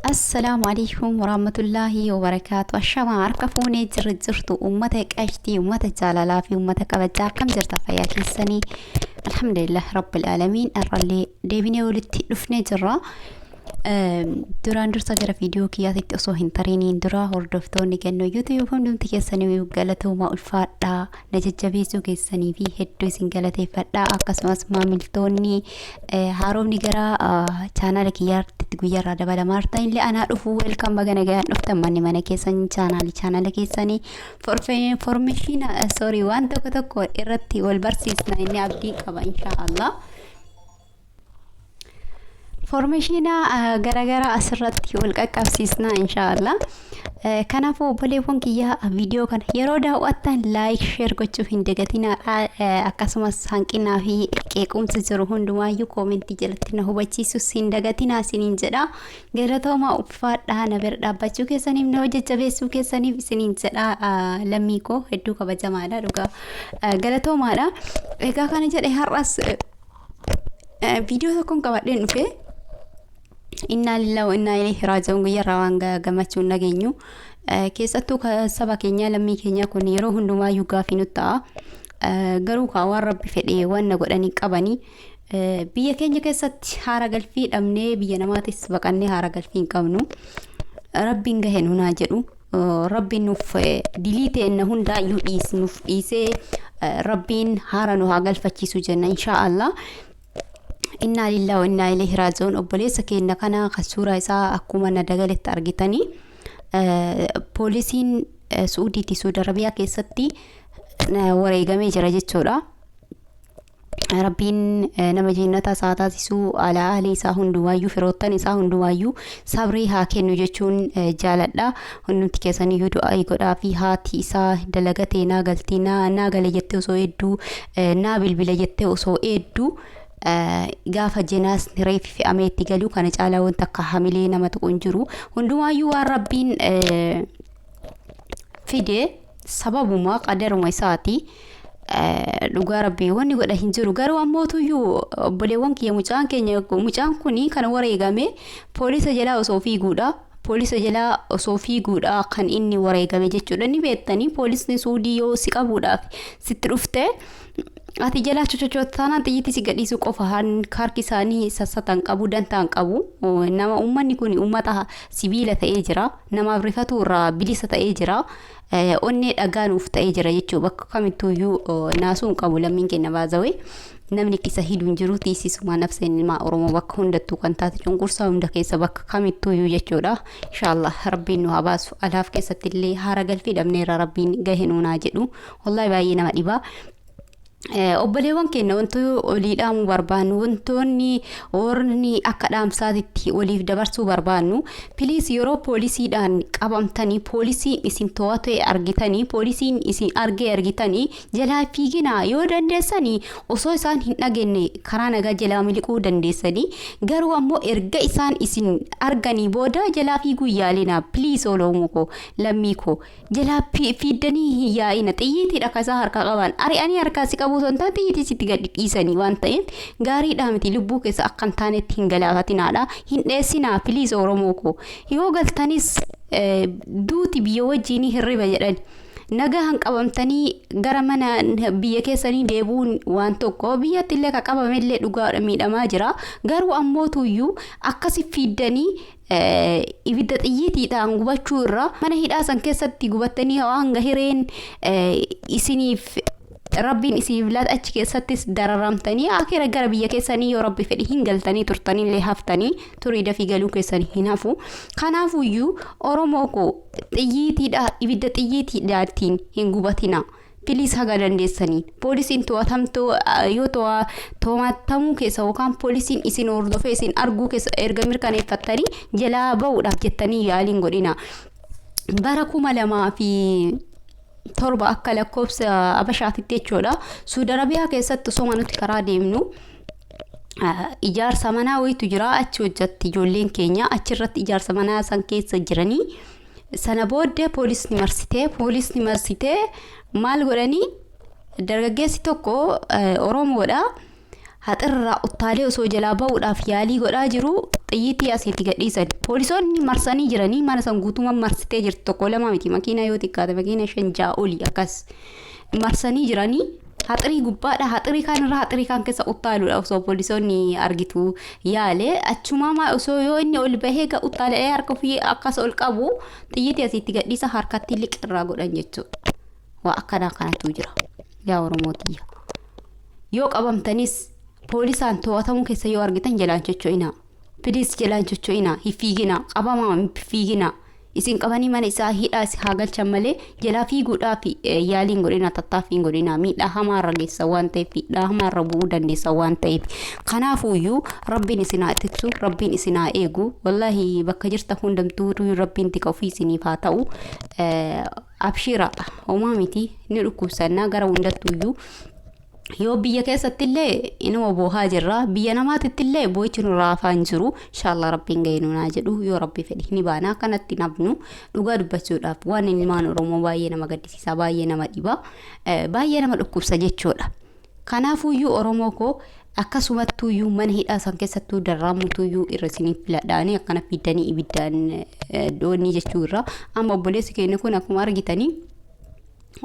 Assalaamu alaikum warahmatullaahi wabarakaatu. Ashamaa harka fuunee jirra jirtu uummata qashtii, uummata jaalalaa fi uummata kabajaa akkam jirta fayyaa keessanii? Alhamdulillah rabbil aalamiin har'allee deebinee walitti dhufnee jirra. Duraan dursa gara viidiyoo kiyyaatitti osoo hin tariiniin dura hordoftoonni kennoo YouTube hundumti keessanii galatooma ulfaadhaa na jajjabeessuu keessanii fi hedduu isin galateeffadhaa akkasumas maamiltoonni haaromni gara chaanaala kiyyaatti guyyaarraa dabalamaa jirtan illee anaa dhufuu welcome baga nagayaan dhuftan manni mana keessan chaanaala keessanii formeeshiina sorry waan tokko tokko irratti wal barsiisna inni abdiin qaba inshaa Allah. Foormeeshiina garaagaraa asirratti wal qaqqabsiisna inshaallah. Kanaafuu obboleewwan kiyyaa viidiyoo kana yeroo daawwattan like share gochuu hin dagatinaa. Akkasumas hanqinaa fi qeequmsa jiru hundumaayyuu koomentii jalatti na hubachiisus hin dagatinaa isiniin jedha. Galatooma ulfaadhaa na bira dhaabbachuu keessaniif na jajjabeessuu keessaniif isiniin jedha lammii koo hedduu kabajamaadha dhugaa galatoomaadha. Egaa kana jedhe har'as viidiyoo tokkoon qabadheen dhufe innaa lillahi wa innaa ilayhi raaji'uun guyyaarraa waan gammachuun dhageenyu keessattuu saba keenya lammii keenya kun yeroo hundumaayyuu gaafii nutti ta'a. Garuu kaa waan rabbi fedhe waan na godhanii qabanii biyya keenya keessatti haara galfii dhabnee biyya namaatis baqannee haara galfii hin qabnu. Rabbiin gahe nunaa jedhu. Rabbiin nuuf dilii teenna hundaayyuu nuuf dhiisee rabbiin haara nu haa galfachiisu jenna inshaa Allah. Innaa lillahi wa innaa ilayhi raaji'uun obboleessa keenya kana kan suuraa isaa akkuma na dagaletti argitanii poolisiin Suudiitti Suudi Arabiyaa keessatti wareegamee jira jechuudha. Rabbiin nama jannata isaa taasisuu alaa ahli isaa hundumaayyuu firoottan isaa hundumaayyuu sabrii haa kennu jechuun jaaladha. Hundumti keessaniyyuu du'aa godhaa fi haati isaa dalagatee naa galtii naa gale jettee osoo hedduu naa bilbila jettee osoo hedduu gaafa jenaas reeffi fe'amee itti galu kana caalaa wanta akka hamilee nama tuqu hin jiru. Hundumaayyuu waan rabbiin fide sababuma qadaruma isaati. Dhugaa rabbii wanni godha hin jiru garuu ammootuyyuu obboleewwan kiyya mucaan keenya mucaan kuni kan wareegame poolisa jalaa osoo fiiguudha. Poolisa jalaa osoo fiiguudha kan inni wareegame jechuudha. Ni beektanii poolisni suudii yoo si qabuudhaaf sitti dhufte ati jalaa chochochoota taanaan xiyyitti si gadhiisuu qofa harki isaanii sassatan qabu dantaan qabu. Nama uummanni kun uummata sibiila ta'ee jira. Namaaf rifatu irraa bilisa ta'ee jira. Onnee dhagaa nuuf ta'ee jira jechuudha. Bakka kamittuuyyuu naasuu hin qabu lammiin keenya baazawee. Namni isa hidhu hin jiru tiisisumaa nafseen ilmaa Oromoo bakka hundattuu kan taate cunqursaa hunda keessa bakka kamittuuyyuu jechuudha. Inshaallah rabbiin nu haa baasu. Alaaf keessatti illee haara galfii dhabneerra rabbiin gahe nuunaa jedhu. Wallahi baay'ee nama dhibaa. Obboleewwan keenya wantoota olii dhaamuu barbaannu wantoonni warri akka dhaamsaatitti waliif dabarsuu barbaannu please yeroo poolisiidhaan qabamtanii poolisiin isin to'ate argitanii poolisiin isin argee argitanii jalaa fiiginaa yoo dandeessanii osoo isaan hin dhageenye karaa nagaa jalaa miliquu dandeessanii garuu ammoo erga isaan isin arganii booda jalaa fiiguu yaalina please oromoo koo lammii koo jalaa fiiddanii hin yaa'ina xiyyiitiidha akka isaan harkaa qaban ari'anii harkaa si qabu osoo hin taane xiyyiitii sitti gadi dhiisanii waan ta'eef gaariidha miti lubbuu keessa akka hin taanetti hin galaafatinaadha hin dheessinaa please oromoo koo yoo galtanis duuti biyya wajjin hirriba jedhan nagaan qabamtanii gara mana biyya keessanii deebi'uun waan tokko biyyatti illee ka qabamellee dhugaadha miidhamaa jira garuu ammootuyyuu akkasi fiiddanii ibidda xiyyiitiidhaan gubachuu irra mana hidhaa san keessatti gubattanii hanga hireen isiniif rabbiin isiniif laata achi keessattis dararamtanii akira gara biyya keessanii yoo rabbi fedhi hin galtanii turtaniillee haftanii turii dafii galuu keessanii hin hafu. Kanaafuyyuu Oromoo koo xiyyiitiidha ibidda xiyyiitiidhaatiin hin gubatina. Please haga dandeessanii poolisiin to'atamtuu yoo to'atamuu keessa yookaan poolisiin isin hordofee isin arguu keessa erga mirkaneeffattanii jalaa bahuudhaaf jettanii yaaliin godhina. Bara 2007 akka lakkoofsa Abashaatitti jechuudha. Suudi Arabiyaa keessatti osoo nuti karaa deemnu ijaarsa manaa wayitu jira achi hojjatti ijoolleen keenya achirratti ijaarsa manaa san keessa jiranii sana booddee poolisni marsitee maal godhanii dargaggeessi tokko Oromoodha. Haxirraa uttaalee osoo jalaa ba'uudhaaf yaalii godhaa jiru xiyyiitii asiitti gadhiisan. Poolisoonni marsanii jiranii mana san guutummaan marsitee jirti, tokko lama miti, makiinaa yoo xiqqaate makiina 5 6 olii akkas marsanii jiranii. Haxirii gubbaadha, haxirii kaan irraa haxirii kaan keessa uttaaluudha osoo poolisoonni argitu yaale. Achumaa osoo yoo inni ol bahee uttaalee harka ofii akkas ol qabu xiyyiitii asiitti gadhiisa, harkatti liqirraa godhan jechuudha. Waa akkanaa kanatu jira. Yaa Oromootiyya. Yoo qabamtanis, poolisaan to'atamuu keessa yoo argitan, jalaan socho'inaa. Please, jalaan socho'inaa. Hin fiiginaa. Qabamaa hin fiiginaa. Isin qabanii mana isaa hidhaa haa galchan malee jalaa fiiguudhaaf yaaliin godhinaa, tattaaffii godhinaa. Miidhaa hamaarra geessa waan ta'eef, miidhaa hamaarra bu'uu dandeessa waan ta'eef. Kanaafuyyuu Rabbiin isin haa tiksu, Rabbiin isin haa eegu. Wallaahi, bakka jirta hundamtuu Rabbiin tika ofii isiniif haa ta'u. Abshira, homaa miti, ni dhukkubsannaa gara hundattuyyuu. Yoo biyya keessattillee inuma boohaa jirra, biyya namaatittillee boo'ichi nurraa afaan jiru. Inshaallah, Rabbiin gahee nunaa jedhu, yoo Rabbi fedhe ni baana. Akkanatti nabnu dhugaa dubbachuudhaaf waan ilmaan Oromoo baay'ee nama gaddisiisa, baay'ee nama dhiba, baay'ee nama dhukkubsa jechuudha. Kanaafuyyuu Oromoo koo, akkasumattuyyuu mana hidhaa san keessattuu darraamutuyyuu irra isiniif filadhaanii akkana fiddanii ibiddaan doonii jechuu irra. Amma obboleessi keenya kun akkuma argitanii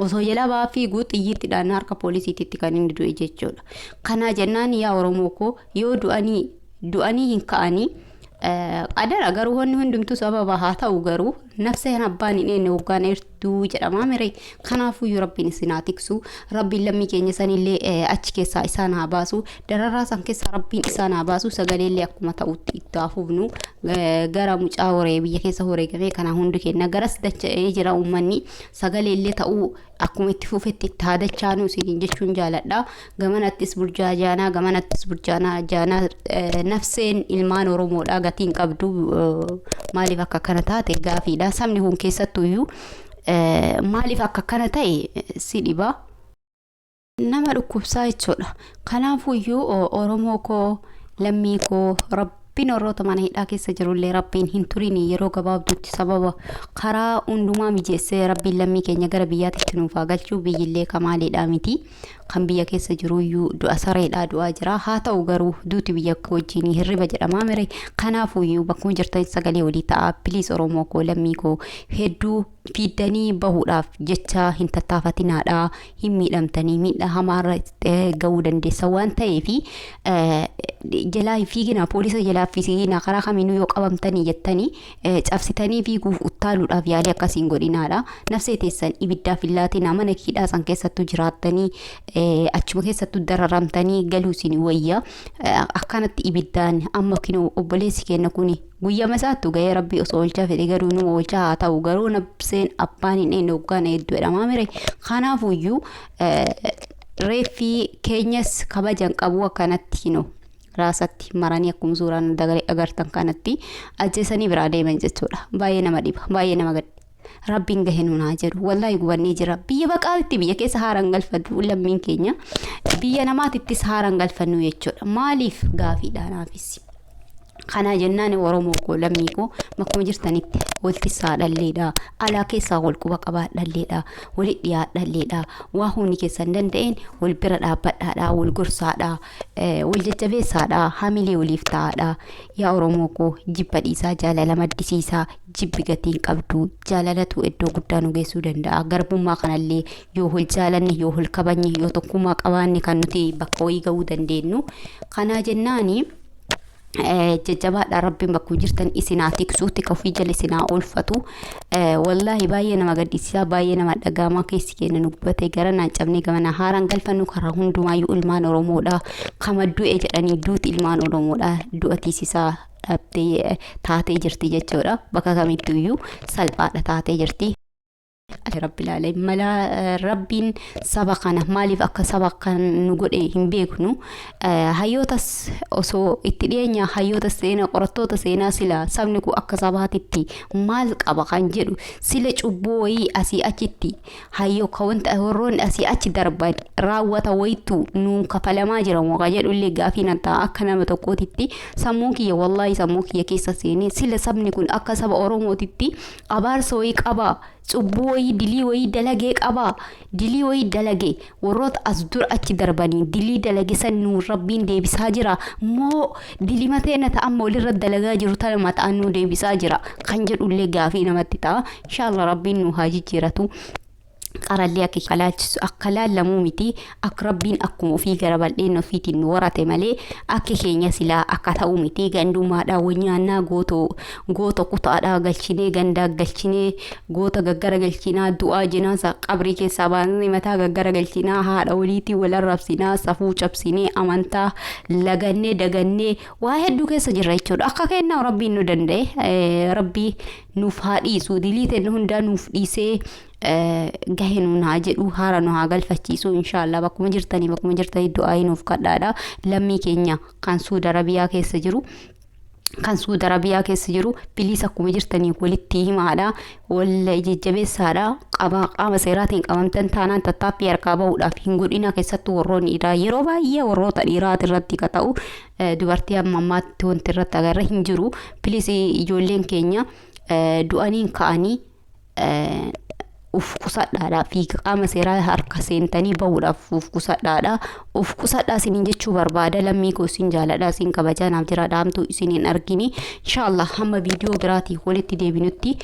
osoo jalaa ba'aa fiiguu xiyyiittidhaan harka poolisiititti kan inni du'e jechuudha. Kanaa jennaan, yaa Oromoo koo, yoo du'anii du'anii hin ka'anii qadara, garuu wanni hundumtuu sababa haa ta'u, garuu nafseen abbaan hin eenne waggaan eertuu jedhamaa mire. Kanaafuyyuu Rabbiin isin haa tiksu. Rabbiin lammii keenya sanillee achi keessaa isaan haa baasu, dararaa san keessaa Rabbiin isaan haa baasu. Sagaleellee akkuma ta'utti itti haa fufnu. Gara mucaa horee biyya keessa horeegamee kana hundi keenya garas dacha'ee jira. Uummanni sagaleellee ta'uu akkuma itti fufetti itti haa dachaanuu isiniin jechuun jaaladha. Gamanattis burjaajaanaa, gamanattis burjaanaa jaanaa. Nafseen ilmaan Oromoodha gatiin qabdu maaliif akka kana taate gaafiidha. Sabni kun keessattuyyuu maaliif akka kana ta'e si dhiba. Nama dhukkubsaa jechuudha. Kanaafuyyuu Oromoo koo, lammii koo, Rabbiin warroota mana hidhaa keessa jirullee Rabbiin hin turin, yeroo gabaabduutti sababa karaa hundumaa mijeessee Rabbiin lammii keenya gara biyyaatti nuuf haa galchuu. Biyyillee kamaaleedhaa miti. Kan biyya keessa jiruyyuu du'a sareedhaa du'aa jira. Haa ta'u garuu duuti biyya wajjin hirriba jedhamaa mire. Kanaafuyyuu bakkuma jirtan sagalee walii ta'a. Please, Oromoo koo, lammii koo, hedduu fiiddanii bahuudhaaf jecha hin tattaafatinaadha. Hin miidhamtanii, miidhaa hamaarra gahuu dandeessa waan ta'eefi jalaa hin fiiginaa, poolisa jalaa fiiginaa. Karaa kamiinuu yoo qabamtanii jettanii cabsitanii fiiguuf uttaaluudhaaf yaalii akkasiin godhinaadha. Nafsee teessan ibiddaaf hin laatinaa. Mana hidhaa san keessattuu jiraattanii achuma keessattuu dararamtanii galuu isin wayya. Akkanatti ibiddaan amma kinoo obboleessi keenya kuni guyyaa isaattu gahee Rabbii osoo oolchaa fedhe garuu numa oolchaa. Haa ta'u garuu nafseen abbaan hin eenne hoggaan hedduu jedhamaa mire. Kanaafuyyuu reeffii keenyas kabajan qabu. Akkanatti kinoo raasatti maranii akkuma suuraan agartan kanatti ajjeesanii biraa deeman jechuudha. Baay'ee nama dhiba, baay'ee nama gadda. Rabbiin gahe nuun haa jedhu. Wallaahi, gubannee jira. Biyya baqaatti biyya keessa haaraan galfannu, lammiin keenya biyya namaatittis haaraan galfannu jechuudha. Maaliif gaafiidha naafis. Kana jennaan, Oromoo koo, lammii koo, bakkuma jirtanitti waltissaa dhalleedha. Alaa keessaa wal quba qabaadhalleedha. Walitti dhiyaadhalleedha. Waa hundi keessan danda'een wal bira dhaabbadhaadha. Wal gorsaadha. Wal jajjabeessaadha. Hamilee waliif ta'aadha. Yaa Oromoo koo, jibba dhiisaa, jaalala maddisiisaa. Jibbi gatiin qabdu, jaalalatu iddoo guddaa nu geessuu danda'a. Garbummaa kanallee yoo wal jaalanne, yoo wal kabajne, yoo tokkummaa qabaanne kan nuti bakka wayii gahuu dandeenyu. Kanaa jennaani, jajjabaadha. Rabbiin bakkuma jirtan isinaa tiksu, tika ofii jala isinaa oolfatu. Wallaahi, baay'ee nama gaddisiisaa, baay'ee nama dhaga'amaa. Keessi keenya nu gubatee gara naan cabnee gamana haaraan galfannu. Karaa hundumaayyuu ilmaan Oromoodha kama du'e jedhanii duuti ilmaan Oromoodha du'a tiisisaa dhabdee taatee jirti jechuudha. Bakka kamittuyyuu salphaadha taatee jirti. Rabbi ilaalee mala Rabbiin saba kana maaliif akka saba kan nu godhe hin beeknu. Hayyootas osoo itti dhiyeenya, hayyoota seenaa, qorattoota seenaa, sila sabni kun akka sabaatitti maal qaba kan jedhu, sila cubbuu wayii asii achitti hayyoo ka wanta warroonni asii achi darban raawwata wayittu nuun kafalamaa jira moo ka jedhu illee gaafii nan ta'a. Akka nama tokkootitti sammuun kiyya, wallaahi, sammuu kiyya keessa seenee sila sabni kun akka saba Oromootitti abaarsa wayii qaba, cubbuu wayii. wayii dilii wayii dalagee qabaa, dilii wayii dalage warroota as dura achi darbanii dilii dalage san nuu Rabbiin deebisaa jira moo dilii matee na ta'an walirra dalagaa jiru tana mataan nu deebisaa jira kan jedhullee gaafii namatti ta'a. Inshaallah Rabbiin nu haa jijjiiratu. Qarallee akka kalaalchisu akka laallamuu miti, akka Rabbiin akkuma ofii gara bal'een ofiitiin nu warate malee akka keenya silaa akka ta'u miti. Gandummaadhaan wanyaannaa goota kutaadhaa galchinee, gandaa galchinee, goota gaggara galchinaa, du'aa jinaasa qabrii keessaa baasnee mataa gaggara galchinaa, haadha waliitii wal arrabsinaa, safuu cabsinee, amantaa lagannee, dagannee waa hedduu keessa jirra jechuudha. Akka kennaa Rabbiin nu danda'e Rabbii nuuf haa dhiisu, dilii ta'e hundaa nuuf dhiisee gahe nuun haa jedhu, haara nu haa galfachiisu inshaallah. Bakkuma jirtanii du'aa nuuf kadhaadha. Lammii keenya kan Suudi Arabiyaa keessa jiru, kan Suudi Arabiyaa keessa jiru, please akkuma jirtanii walitti himaadha, wal jajjabeessaadha. Qaba qaama seeraatiin qabamtan taanaan tattaaffii harkaa bahuudhaaf hin godhina. Keessattuu warroonni dhiiraa, yeroo baay'ee warroota dhiiraati irratti ka ta'u, dubartii amma ammaatti wanti irratti agarra hin jiru. Please, ijoolleen keenya du'aniin ka'anii uf qusadhaadha fi qaama seeraa harka seentanii bahuudhaaf uf qusadhaadha. Uf qusadhaa isiniin jechuu barbaada. Lammii koo, isin jaaladha, isin kabajaa, naaf jira dhaamtu isin hin argini. Inshaallah hamma viidiyoo biraatii walitti deebinutti,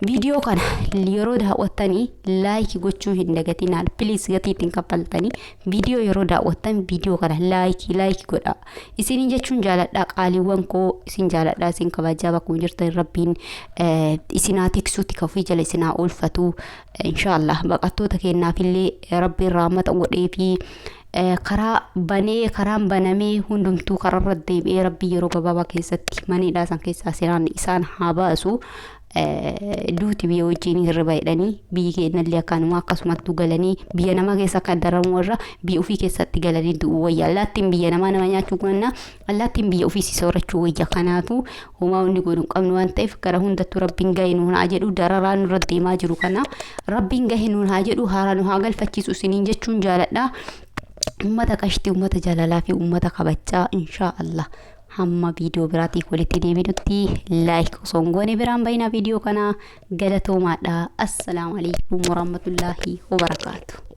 viidiyoo kana yeroo daawwattanii like gochuu hin dagatinaa please. Gatii ittiin kaffaltanii viidiyoo yeroo daawwattan viidiyoo kana like like godha isiniin jechuun jaaladha. Qaaliiwwan koo, isin jaaladha, isin kabajaa. Bakkuma jirtan Rabbiin isinaa tiksuutti kafii jala isinaa oolfatu inshaallah. Baqattoota kennaafillee Rabbiin raamata godhee fi karaa banee, karaan banamee hundumtuu kararra deebi'ee Rabbii yeroo gabaabaa keessatti maniidhaa san keessaa seeraan isaan haa baasu. Duuti biyya wajjin hirriba jedhanii, biyyi keenyallee akkanuma akkasumattuu galanii biyya namaa keessa akka daramu irra biyya ofii keessatti galanii du'uu wayya. Allaattiin biyya namaa nama nyaachuu kunna allaattiin biyya ofii si soorachuu wayya. Kanaafuu homaa wanni godhu hin qabnu waan ta'eef, gara hundattuu Rabbiin gahe nuun haa jedhu. Dararaa nurra deemaa jiru kana Rabbiin gahe nuun haa jedhu, haaraa nu haa galfachiisu isiniin jechuun jaaladha. Ummata qashtii, ummata jaalalaa fi ummata kabajaa, inshaa Allah hamma viidiyoo biraatiif walitti deebinutti like osoo hin goone biraan bayinaa viidiyoo kana. Galatoomaadha. Assalaamu alaikum warahmatullaahi wabarakaatu.